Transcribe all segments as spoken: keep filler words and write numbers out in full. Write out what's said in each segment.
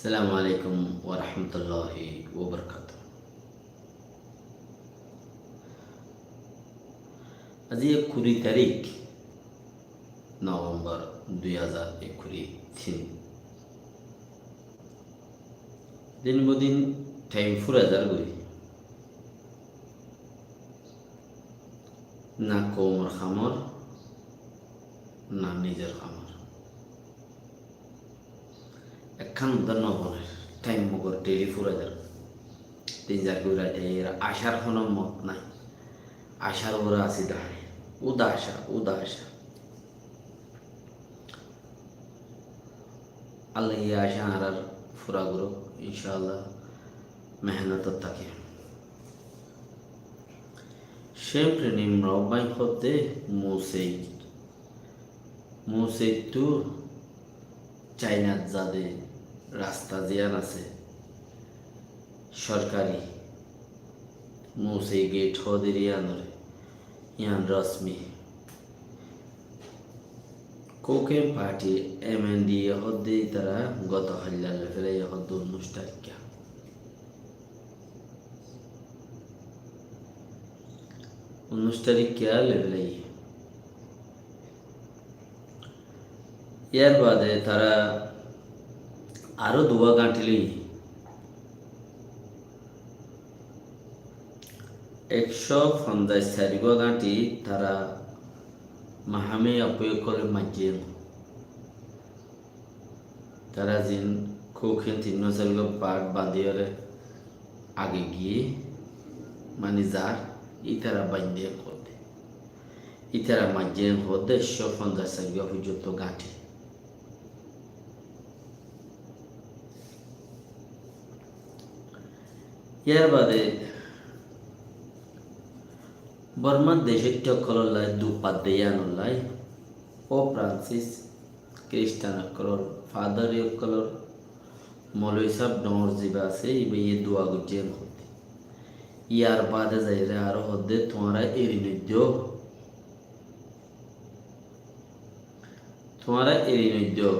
Assalamu alaikum wa rahmatullahi wa barakatuh. Aijja kuri tarík November dui házar ekkuri tin. Din bodin thaim fura zar goi. Na koumor hamor, na nizor hamor. Ekkán uddá no boner, thaim mogor deli fura zar. Din zar goi raite, er acar hono mot nai. Acar uore asi dahai. Uda aca, uda aca. Allah ye aca añárar fura goruk, inshaAllah, mehenotot táki. Shempreni Mrobbain hoódde Musei, Museittú Cainat zade rasta ziyán asé, sorkari Musei geit hoódde yiánore, yián rosmi. Koken parti M N D A hoódde ítara goto hailla loi félaiye hoódde unnúic tarikka. Unnúic tarikka loi félaiye. Yar bade tara aró duwa gañthi loi, ekcó fonzaic sairgua gañthi tara mahami apu ókkole maijjé. Tara zin koken tin no sairgua part bañdiyóre age giyé, mani zar, ítara bañdé hoódde. Ítara maijjé hoódde ekcó fonzaic sairgua foijjonto gañthi. Yar bade Bormar decóitta ókkolor lai, dupadde yíanor lai, Pope Francis, Kristian ókkolor, fadari ókkolor, moloi sáb dhoóñr ziba asé, íbaye dua goijjé hoódde. Yar bade zaiyóre aró hoódde, tuáñra eri noiddo. Tuáñra eri noiddo.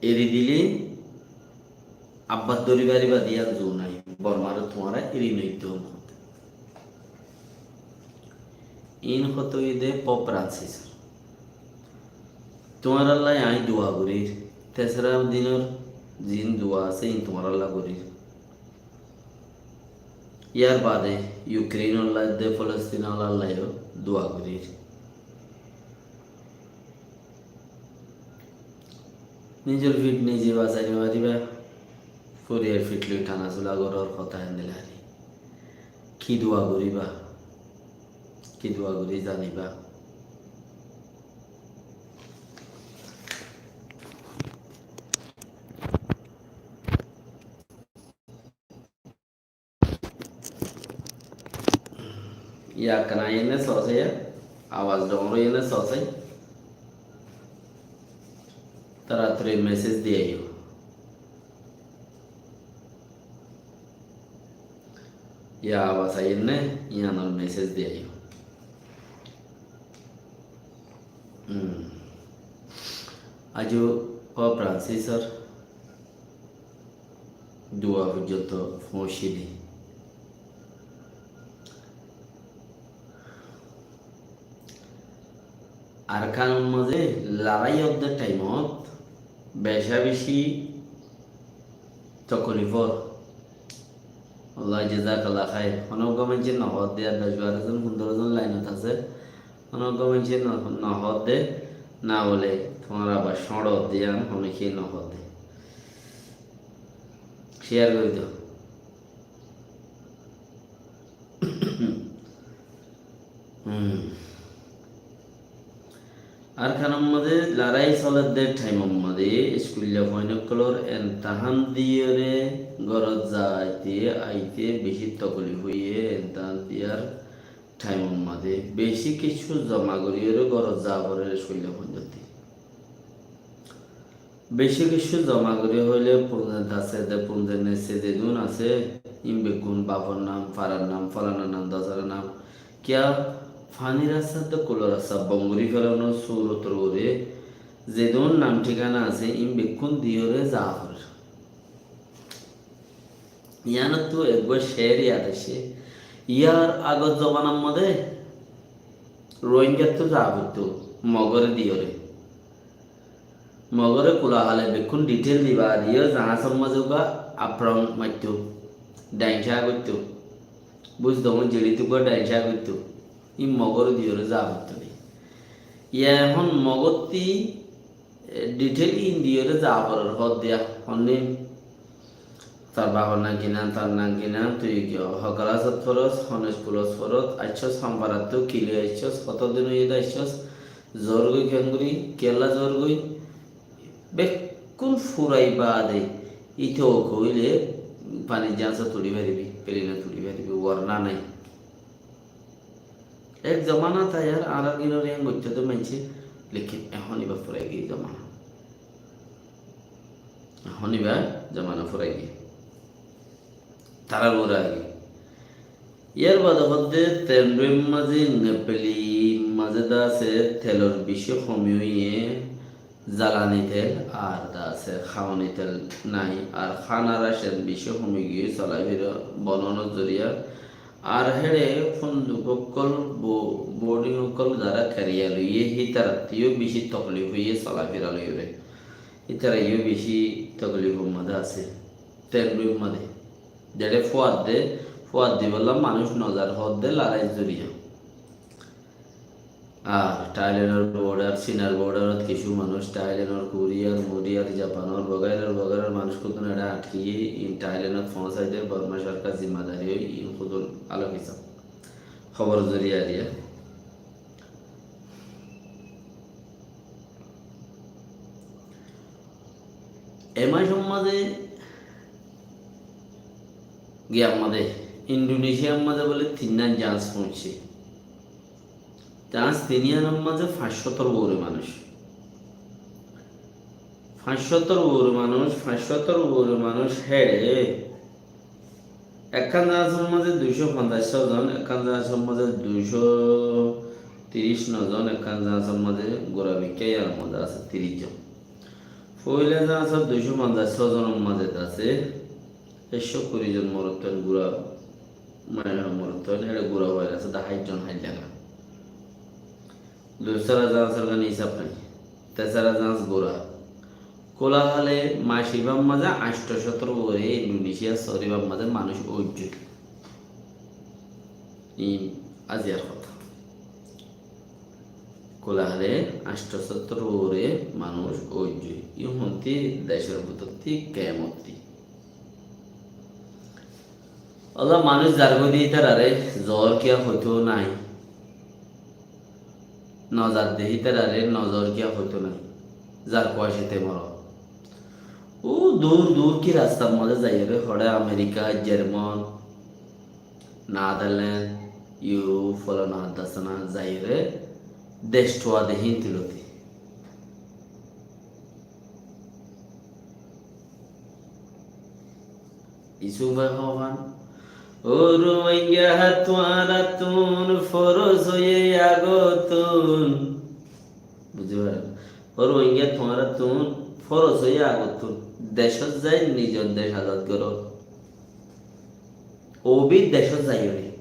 Eri dile abbar dóri faribá de yían zu nai. Bormare tuáñra eri noiddo. Iín hotá óilde Pope Francisor. Tuáñrallá añí dua gorír. Tesara dinor zin dua asé, iín tuáñrallá gorír. Yar bade Ukrainor lai de Folostin olar laiyó dua gorír. Nizor fit nize basai no faribá, foribar fit loi tana sula goror hotá endilla ar ki. Ki dua goríba? Ki dua gorí zaniba? Yá ekkán aiyéne sosai, abas dhoóñr óiyene sosai. Taratari mesej diyaiyó. Yá abas aiyéne, yíanor mesej diyaiyó. Hmm. Aijjó Pope Francisor dua foijjonto foóñsi de. Arkanor mazé larái ódde thaimot beca beci tokolif ór. Wallahi, jazakallah khair. Honó uggwá maincé no hoódde, ar doc baró zon, fundoro zon lainot asé. Honó uggwá maincé no, no hoódde, na bóle tuáñra abar cóñço ódde, yián honó kiyé no hoódde. Share gorí do. Hmm. Arkanor mazé larái solédde thaimor mazé iskuilla fuain ókkolor emtahán diyóre górot zaite aite beci tokolif óiye, emtahán diyar thaimor mazé beci kessú zoma goríyore górot za forer iskuilla fuain ókkolor. Beci kessú zoma gorí hoilé punze dase de, punze nese zedún asé, ín beggún bafor nam, farar nam, folanar nam, dosarar nam. Kiyá, faní rasta de kulor rasta bon gorí felonor surotor uore Zedún nam thíkana asé, ín bekkún diyóre za forer. Yíanottú eggúa cér yad aiccé. Yar agor zobanar modé Rohingyattu za foittó, Mogore diyóre. Mogore kula hale bekkún detail diba diyó, zañsor mazé uggúa aprong maittó, dainca goittó. Buzdo, uggúa zeri tuggúa dainca goittó. Ín Mogore diyóre za foittó de. Yá ehón Mogottí, e, detail ín diyóre za forer hoódde, honné tar bafar nam ki nam, tar nam ki nam, tui ki ho kelasot foros, hon iskulot foros, aiccós, hon farattú, ki loi aiccós, hoto din óiye de aiccós, zorgoi kengori, kiyólla zorgoi, bekkún furai baade, íte ok óile fanir zañsot uri faribi, pelenot uri faribi, worna nai. Ek zomana táiyar, añárar gínoré yián goittó de maincé, lekin ehón ibá furai giyé zomana. Ehón ibá zomana furai giyé. Tarár uore agi. Yar baade hoódde Tenroir mazé, Nepeli mazé de asé telor beci homi óiye, zalani tel ar de asé háwani tel nai, ar hánar acen beci homi giyé solafira bononor zoriya. Ar héçe fonduk ókkol, bo-, boarding ókkol zara keriya loiye, hítarattú yó beci toklif óiye solafira loiyóre. Ítara yó beci toklifor mazé asé. Tenroir mazé. Zeçé fúadde, fúaddibolla manúic nozar hoódde larai zoriya. Ar Thailenor bodar, Sinar bodarot kissú manúic Thailenor, Koriyar, Moriyar, Japanor, bogairor, bogairor manúic kuddún eçé añtkiye, ín Thailenot foóñsai de, Borma sorkar zimmadari ói, ín kuddún alok hisab. Hóbor zoriya ariya. E maicor mazé giyar mazé Indonesiar mazé bóle tinnán zañs foóñsiyé. Zañs tinnánor mazé fañs cótor uore manúic. Fañs cótor uore manúic, fañs cótor uore manúic héçe ekkán zañsor mazé duicó fonzaic zon, ekkán zañsor mazé duicó tiríc no zon, ekkán zañsor mazé gura mikká yar mazé asé tiríc zon. Foila zañsor duicó fonzaic zonor mazé asé ekcó kuri zon morottóin gura, mane morottóin, héçe gura hoil asé de háit zon háit laga. Dusára zañsor gán hisab nai. Tesára zañs gura. Kula hale mac ibár mazé añctho cótor uore Indonesia sór ibár mazé manúic óijje. Ín aziyar hotá. Kula hale añctho cótor uore manúic óijje. Ín hontí decor bútottí kemottí. Ólla manúic zargói de ítararé zoór kiya hoitó nai. Nozar de ítararé nozar kiya hoitó nai. Zar kuwa cete moro. Ó dur dur ki rastar mazé zaiyóre, hoçé Amerika, Jerman, Netherland, Europe, folana dasana zaiyóre, dec tuwa de hín tulóti. Yusuf bái hoófan, ó Ruáingga tuáñrattún foros óiye agottún. Buzí faré? Ó Ruáingga tuáñrattún foros óiye agottún decót zai nizor dec azad goró. Ó bi decót zaiyóre.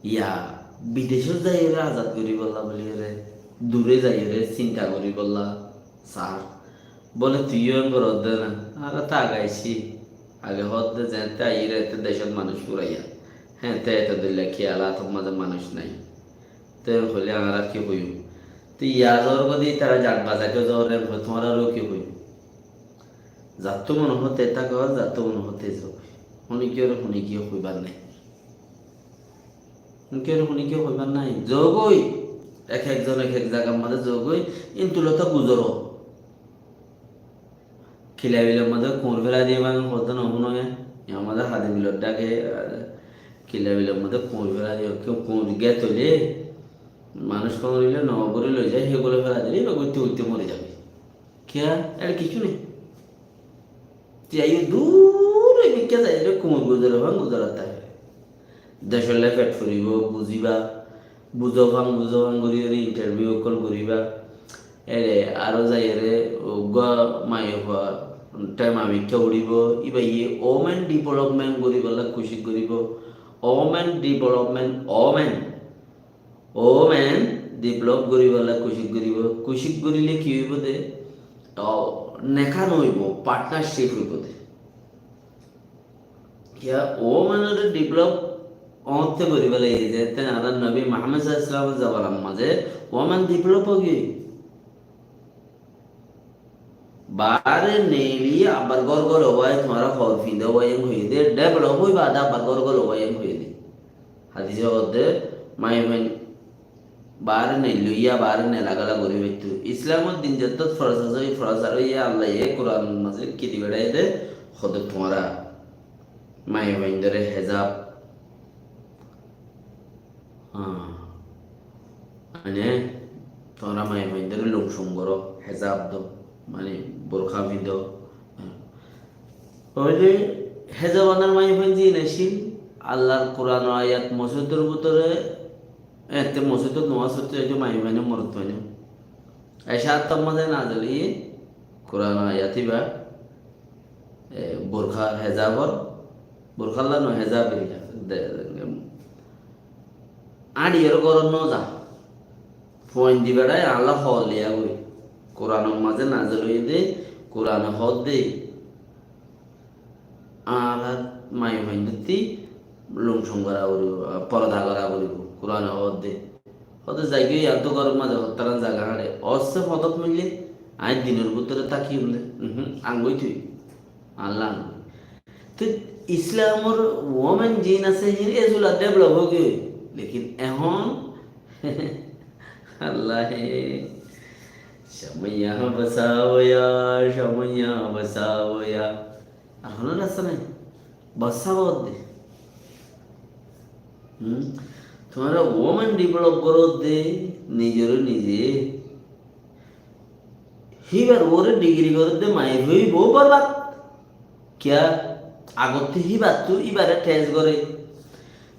Yá, bidecót zaiyóre azad goríbolla bóliyóre, duré zaiyóre sinta goríbolla sár. Bóle, tui yó en goródde ná, añára tó age aiccí, age hoódde zeéñtte aiyíre eéñtte decót manúic furaiyá. Héeñtte eto dilla ki alator mazé manúic nái. Te en hoilé añára ki hoiyúm? Te yá zoór gode ítara zat bazaito zoór en hoi, tuáñraró ki hoiyúm? Zattú mone hoó te táko, zattú mone hoó te zogói. Honikiyóre honikiyé hoibár nái. Honikiyóre honikiyé hoibár nái. Zogói, ek ekzon ek ek zagar mazé zogói, intulóta guzoró. Kilabilor mazé kuñr félai diyé báñgi hoódde no fúnoye. Yar mazé Hadibilor dháke, Kilabilor mazé kuñr félai diyé, kiyó kuñr gét óile, manúic kuñr óile no bóri loi zai, hé gulé félai dile, íba goitte goitte mori zabe. Kiyá? Ére kissú nái. Te aiyó dur ói mikká zaiyóre kuñr guzoré fán guzorat táke. Decólla fet foribó, buzíba. buzofang buzofang gorí gorí interview ókkol goríba. Ere aró zaiyóre uggwá maiyafua thaim amikká uçíbo. Íba ye women development goríbolla kucíc goríbo. Women development, women, women develop goríbolla kucíc goríbo. Kucíc goríle ki óibo de? Tó neka no óibo, partnership óibo de. Kiyá, women ore develop ótte goríbolla, iyé zeté añárar nobi Muhammad sallallahu alaihi wasallam or zamanar mazé women develop ói giyé. Baáre neiliyé abbar gór gór óiye, tuáñra hoor fiñdó óiye, hoiyé de develop óiba de abbar gór gór óiye, hoiyé de. Hadise hoódde maiyafuain baáre neiliyé, baáre nela gela gorí faitto. Islamor din zettót forosar óiye, forosar óiye, Allaye Kuranor mazé ki di beçáiye de, hoódde tuáñra maiyafuaindóre hezab, ah, mane, tuáñra maiyafuaindóre lum sum goró, hezab do, mane, burka fiñdó. Óile hezab anar maiyafuain ziín accíl, Allar Kuranor ayat mosjidor bútore, ette mosjidot nomaz foitto zaito maiyafuain, morotfuain. Ecá ottór mazé nazil óiye Kuranor ayat íba, e, burka hezabor, burkalla no hezab íba, de, de, añçiyóre górot no za. Fuain di beçái Allah hoór liya goi. Kuranor mazé nazil óiye de, Kurane hoódde, añárar maiyafuaindótti lum sum gora foribo, porda gora foribo, Kurane hoódde. Hoódde zaigói, yián to góror mazé hottáran zaga hañçe. Ossé fodot maille, añí dinor bútore tákiyum de. Uhum, angói tui. Allah angói. Te Islamor women ziín asé, hín e zula develop ói giyói. Lekin ehón, Allah he, somoi yahá basá hoya, somoi yahá basá hoya. Ar honó rasta nai. Bosá hoódde. Hum? Tuáñra women develop goródde nizoré nize. Híbar uore digiri goródde maiyafua óibo borbad. Kiyá? Agottú híbattú íbare test goré.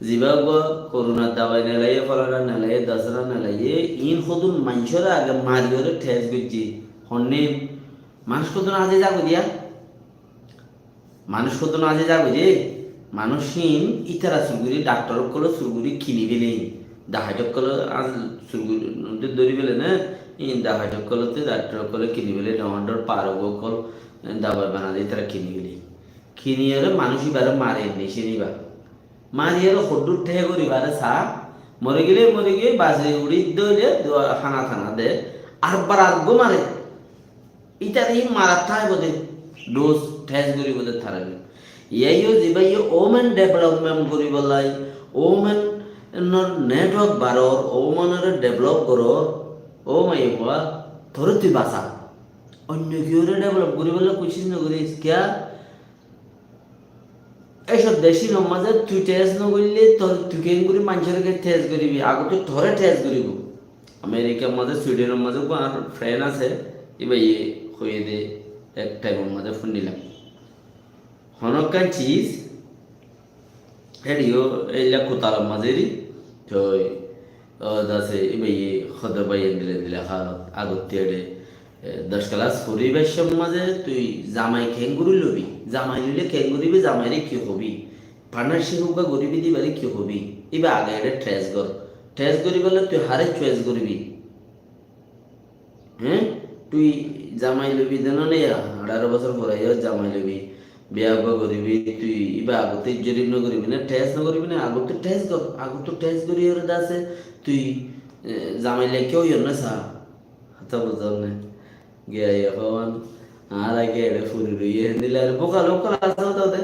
Zibá uggwá koronar dabai nelaiye, folana nelaiye, dasana nelaiye, iín hodún maincóre age mariyóre test goijjé. Honné? Manúic hodún azi zagói diya? Manúic hodún azi zagói de, manúic hín ítara sur gorí, dhaktor ókkole sur gorí kini féle hín. Dahait ókkole azi sur gorí, dóri féle né, hín dahait ókkolotte dhaktor ókkole kini féle, dhondhor parok ókkol, dabai banade ítara kini féle hín. Kiniyóre manúic íbare mare, nicín íba. Mariyóre hoddúr thé gorí fare sa, mori gele mori giyói, basi uçí dóile, hana tana de, ar bar ar uggwá mare. Ítare hín marat táibo de, dose test goríbo de tarare. Iyáyo zibáye women development goríbolla, women or network baror, women ore develop goror, ó maiyafua, toré tui basa. Oinno kiyóre develop goríbolla kucíc no goris, kiyá? Ecó decínor mazé tui test no goille, tor, tui keéngorí maincóre test goríbi, agottú toré test goríbo. Amerikar mazé, Suidenor mazé uggwá añár friend asé, íbaye hoiyé de, ek thaimor mazé fúnnilam. Honókkan ciz, héçe yó eilla kutalor mazé eri, toi, ó, dase, íbaye hodor bái endilla endilla hálot, agottú eçe, e, doc kelas foribar somot mazé tui zamai keéngorí lobi, zamai loile keéngorí lobi, zamaire ki hobi, partnership uggwá goríbi de íbare ki hobi, íba age eçe test gor, test goríbolla tui hare choice goríbi. Hé? Tui zamai lobi de no ne, añçáro bosór foraiyo zamai lobi, biya uggwá goríbi, tui íba agottú ijjorif no goríbi né, test no goríbi né, agottú test gor, agottú test gorí ore dase, tui, e, zamai lekká óiyor né sa. Hotá buzón né? Giya ehón, añára giya eçe furi roiye, héndilla ar bókal ókkol asé hotá de.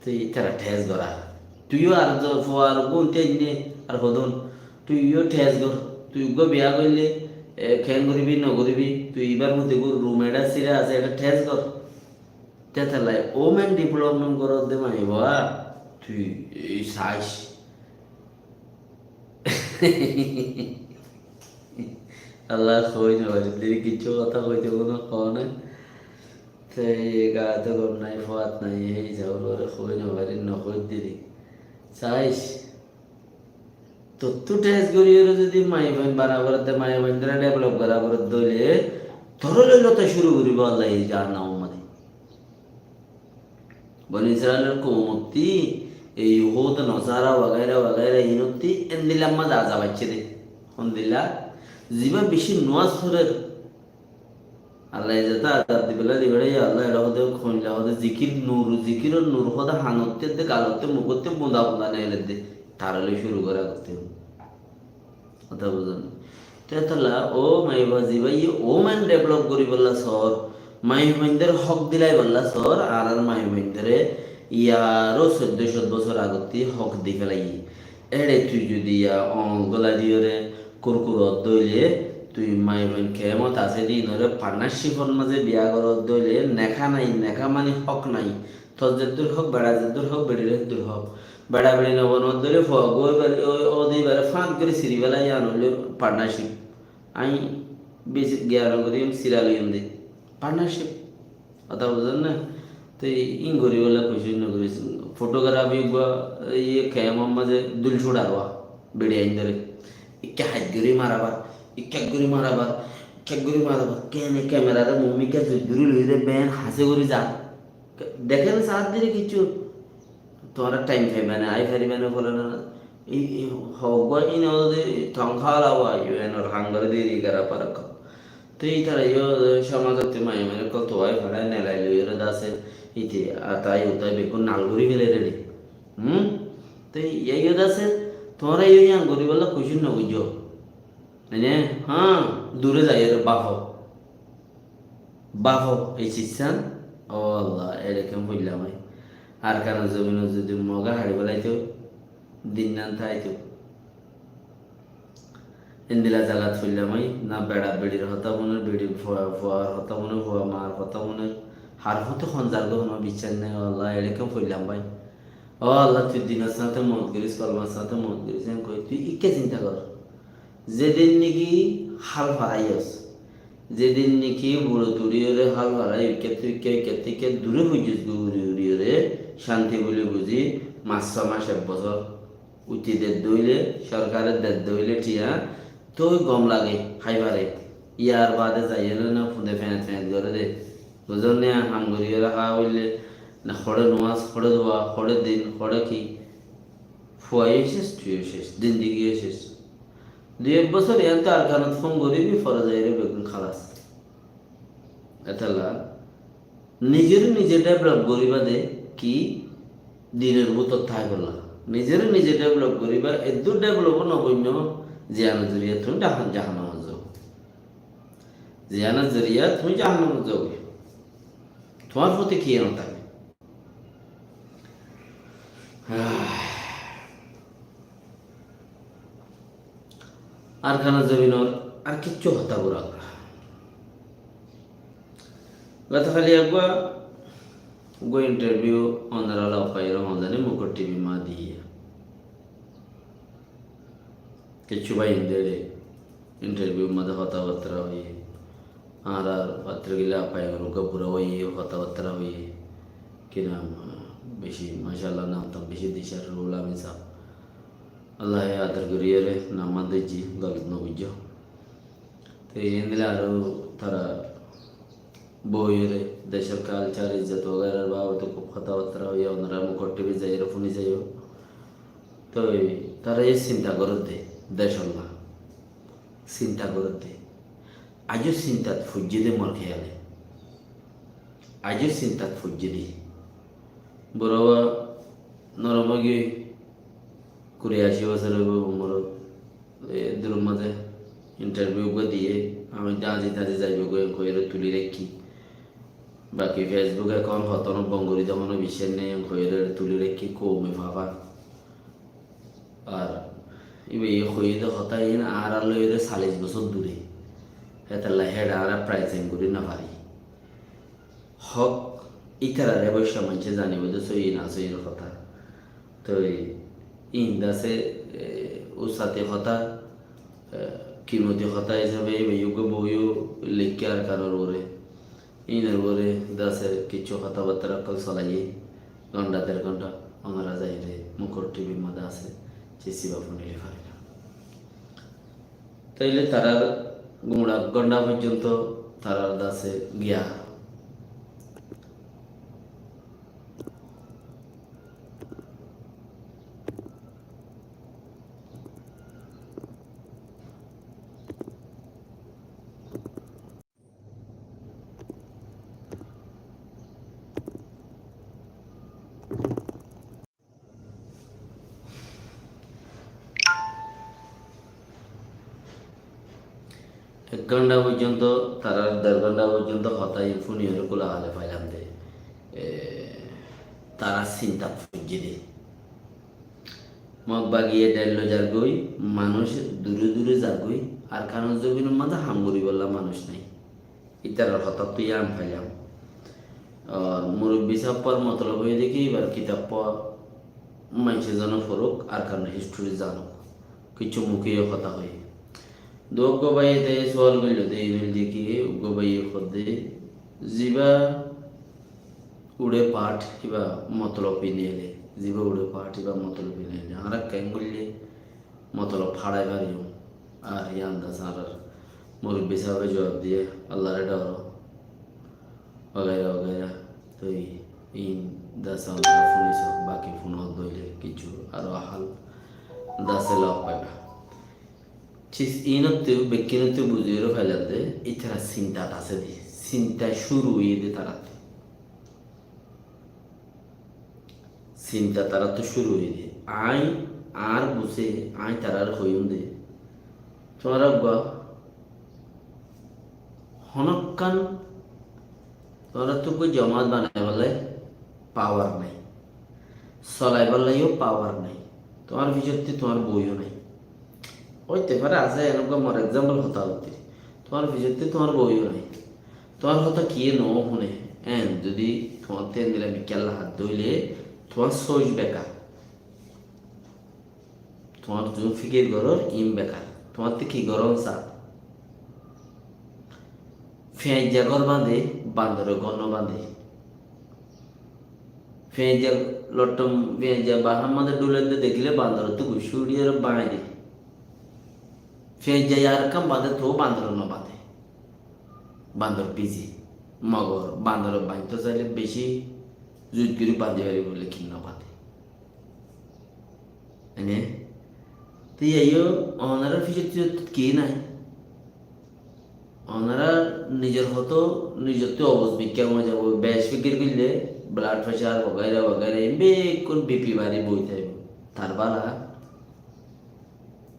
Tui ítara test gora. Tui yó ar zo-, fua ar gún te ne, ar hodún. Tui yó test gor. Tui uggwá biya goille, e, keén goribi, no goribi. Tui ibar mote gor room eçe sira asé, eçe test gor. Tetallai women development goródde mani baba, tui, e, sais. Allah, hoi no farir, deri kissú hotá hoite mone hoó na. Te e gato gom nai, fuat nai, e hísabe hoi no farir, no hoi deri. Sais. Tottú test gorí ore zodi maiyafuain bana foredde, maiyafuaindóre develop gora foredde óile, toré loi lota cúru goríbo Allah e jahannamor mazé. Boni Israilor koumottí, e Yuhud, Nasara, wagaira, wagaira, inottí endilla mazé azab aiccé de. Hondilla, ziba beci nomaz forer, Allah e zata azab dibella dibella, ya Allah, eçe hode koilla hode zikir nur, zikiror nur hode hanotte de, galotte, mugotte, bunda bunda neeledde, tará loi cúru gora gottó. Hotá buzón? Te tolla, ó maiyafua ziba ye ó main develop goríbolla sor, maiyafuaindóre hók dilaiballa sor, añárar maiyafuaindóre yaro soiddó cót bosór agottí hók di felaiyé. Eçe tui zodi ya oñl gólai diyóre kurkur ódde óile, tui maiyafuain kemot asé de inóre partnership or mazé biya goródde óile, neká nai, neká mani hók nai. Tor zeddúr hók, beçar zeddúr hók, beçir zeddúr hók. Beça beçi no bonódde óile fua goi bari, ó, ó de ibare fáñt gorí siri félai, yián óilde partnership. Añí beci giyan gorí sira loiyum de. Partnership. Hotá buzón né? Te ín goríbolla kucíc no goris. Photography uggúa, iye, kemor mazé dul cúçarwa, beçi aindóre. Ikká hait gorí marabar, ikká gorí marabar, ikká gorí marabar. Kene camera re mumika zuduri loire ben hase gorí za. Dekéne saát dire kiccú. Tuáñra time faiba né, ai fariba né, fole na. I, i, hoggua ine ode tongkhala wa, U N or hangare de ri gara para ko. Te itara yo, e, somajot te maiya mane ko tuai fara nelai loiyore dase, ite atai utai bekkún nal gori fele redi. Hum? Te iya yo dase, tuáñra yo yan gori bolla kucin no bujo. Mane, ha, dure zai ore bafo. Bafo, ei siccán, ó Allah, eçe ken foillam ai. Arkanor zobinot zodi Moga haçi felaito, dinnan táito. Endilla zagat foillam ai, na beça beçir hotá mone, beçi fua, fuar hotá mone, fua mar hotá mone, har hote hon zargo hono biccác nai, ó Allah, eçe ken foillam bái. Ó Allah, tui dinor sáñte mot goris, kolmar sáñte mot goris, en koi tui ikke sinta gor. Zedin niki hal faraiyos, zedin niki buro turiyore hal farai, ikkettú ikke, ikkettú ikke dure fuijjos goi uri uriyore, cánti buli buzi, mac só mac ek bosór, uti dedde óile, sorkare dedde óile thiañ, toi gom lage, hái fare. Yar bade zaiyore na fude feñt feñt gore de. Buzón ne, ham goriyore há óile, na hoçé nomaz, hoçé dua, hoçé din, hoçé ki. Fuaiyó cec, tuiyó cec, zindigiyó cec. Dui ek bosór iyántu Arkanot fon goribi, fore zaiyore beggún halas. Etolla nizere nize develop goriba de ki dinor bútore táibolla. Nizere nize develop goriba, eddur develop no goinno, ziyanor zoriya tumi jahan-, jahannamot zao. Ziyanor zoriya tumi jahannamot zao. Tuáñr foti ki eno táke? Arkanor zobinor ar kiccú hotá bura gora. Gotokali eggúa, eggúa interview onora lab faiyóre hon zani Mukut T V ma diye. Kiccú bái inde re interview mazé hotábattara hoiye. Añárar patrikilla apai gurá bura hoiye, hotábattara hoiye. Ki nam, beci, macállah, nam tam beci dicár Ruhul Amin sáb. Allaye ador goriyóre nam man doijji, golot no buijjo. Te endilla aró tara boiyóre decór culture, izzot wagairar babote kub hotábattara hoiye, onora Mukut T V zaiyóre funi zaiyo. Toi tara e sinta goredde, decólla. Sinta goredde. Aijjó sintat foijjé de mor kéyale. Aijjó sintat foijjé de. Bura Norom ói giyói, kuri aci bosór óibo umorot. E, duror mazé interview uggúa diyé, ami dañzi dañzi zaibo goi, en hoiyóre tuli raikki. Baki Facebook account hotóno bon gori de, hono biccác nai, en hoiyóre tuli raikki, koumi fáfa. Ar íba ye hoiyé de hotá, iín añára loiyóre callic bosór dure. Hétolla héçe añára present gori no fari. Hók ítarare boiccá maincé zanibo de sóiyi na sóiyir hotá. Toi iín dase, e, ussati hotá, e, kimoti hotá hísabe íba uggúa boiyó leikké Arkanor uore. Iínor uore dase kiccú hotábattara ókkol solaiyé, gonta der gonta, onora zaiyóre Mukut T V r mazé asé, cíciba funile farila. Taile tarár gumra ek gónda foijjonto tarár dase giya. Ek gónda foijjonto, tarár der gónda foijjonto hotá fúniyóre kúla hale failam de, e, tarár sintat foijjé de. Mog bagiye dhello zargói, manúic dure dure zargói, Arkanor zobinor mazé ham goríbolla manúic nai. Ítarar hotáttu yián failam. Ar murubbi sábor motolob óiye de ki, íbar kitab maincé zone foruk, Arkanor histori zanuk. Kissú mukiyo hotá hoiye. Dóggo báiye de sual goillo de, iín óilde ki, uggwá báiye hoódde, ziba uçé path, íba motolob iín óile, ziba uçé path, íba motolob iín óile. Añára keén goille motolob háçai fariyum. Ar yián das añárar murubbi sábe juwab diye, Allaré dhoro, wagaira wagaira. Toi iín das añára fúniso, baki fúnot dóile kissú aró hál dase lab faiba. Cis iínottu, bekkúnottu buzíyore failam de, ítara sintat asé de, sinta cúru óiye de tarattú. Sinta taráttu cúru óiye de. Añí añár busé, añí taráre hoiyúm de, tuáñra uggwá honókkan tuáñrattú uggwá jomaat banaibálla pawar nai, solaibálla yó pawar nai, tuáñr fisóttu tuáñr bou yó nai. Óite fare asé, enókka mor ekzampol hotá hoitté. Tuáñr fisóttu tuáñr bou yó nai. Tuáñr hotá kiyé no fúne, en zodi tuáñtte endilla mikká lahá de óile, tuáñr sóic bekar. Tuáñr zun fikir gorór, iín bekar. Tuáñtte ki gorón sa? Fiañijja gór bañde, bandore gór no bañde. Fiañijja lottom, fiañijja bahár maze dhulende dekíle bandorottú guccí uçíyore báñgi de. Fiañijja yar ekkán bañde, toó bandore no bañde. Bandor bizi. Mogor bandore bañdito saile beci zuit gorí bañdi faribo, lekin no bañde. Ene? Te yaiyo, onorar fisóttu ki nai? Onorar nizor hotá, nizottú obos mikká ói zaibo, bec fikir goille, blood pressure, wagaira wagaira, iín bekkún B P bari boi táibo. Tar bála,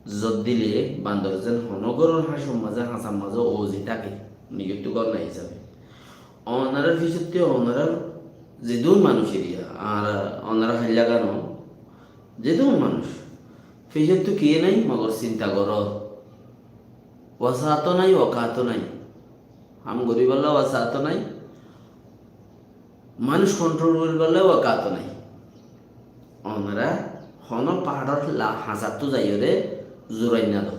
zot dile bandor zen honó góror hañsor mazé, hañsar mazé ozi táke, nizottú gór nai hísabe. Onorar fisóttu onorar zedún manúic eriya, ar onorar háilla gano, zedún manúic, fisóttu kiyé nai, mogor sinta gorór. Wasato nai, wakato nai. Ham goríbolla wasato nai. Manúic kontrol goríbolla wakato nai. Onora honó pathor la-, hañsattú zaiyóre zurainna do.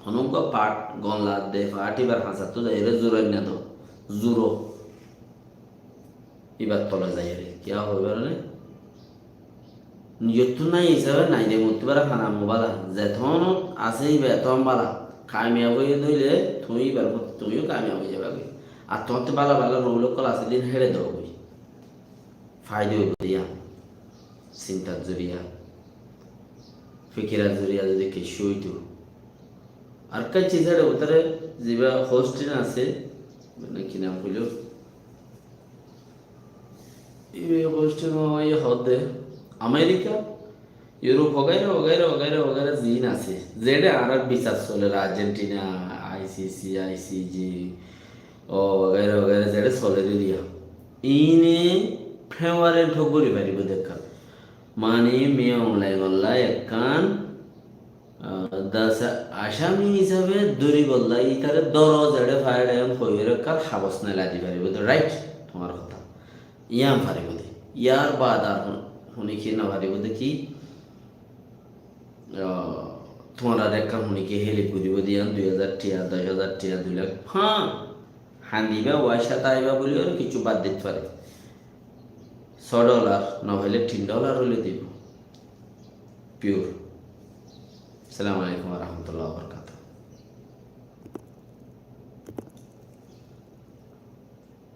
Honó uggwá path, gon ladde, path íbar hañsattú zaiyóre zurainna do. Zuro. Íbar tole zaiyóre. Kiyá hoibar ne? Nizottú nai hísabe nai de mottú bara hana mubala. Zeton asé íba eton bala. Kamiyab óiye de óile tuñí íbar mottú tuñíyo kamiyab ói zaiba goi. Ar tuáñttú bala bala rul ókkol asé de ín héçe do goi. Faida óibo de yián. Sintar zoriya, fikirar zoriya zodi kessú óito. Ar ekkán ciz ar bútore ziba hosting asé, mane ki nam hoilo? Ibe hosting oi hoódde Amerika, Europe wagaira, wagaira, wagaira, wagaira ziín asé. Zeçé añárar bisar soler, Argentina, I C C, I C J, o wagaira, wagaira zeçé soler eriya. Iíne permanent gorí faribó de ekkán. Mani Min Aung Hlaing olla ekkán, ah, dasa asami hísabe dóribolla ítare dóro zeçé fare en hoiyóre ekkán habos nelai di faribó de, right? Tuáñr hotá. Yián faribó de. Yar baad ar hon-, hone ki no faribó de ki, ah, tuáñrare ekkán hone ki help goríbo de yián dui házar tiya, doc házar tiya, dui lak. Há, handiba, waisa taiba buli ar kissú bad dit fare. Só dollar, no óile tin dollar óile dibo. Pure. Assalamu alaikum wa rahmatullahi wa barakatuhu.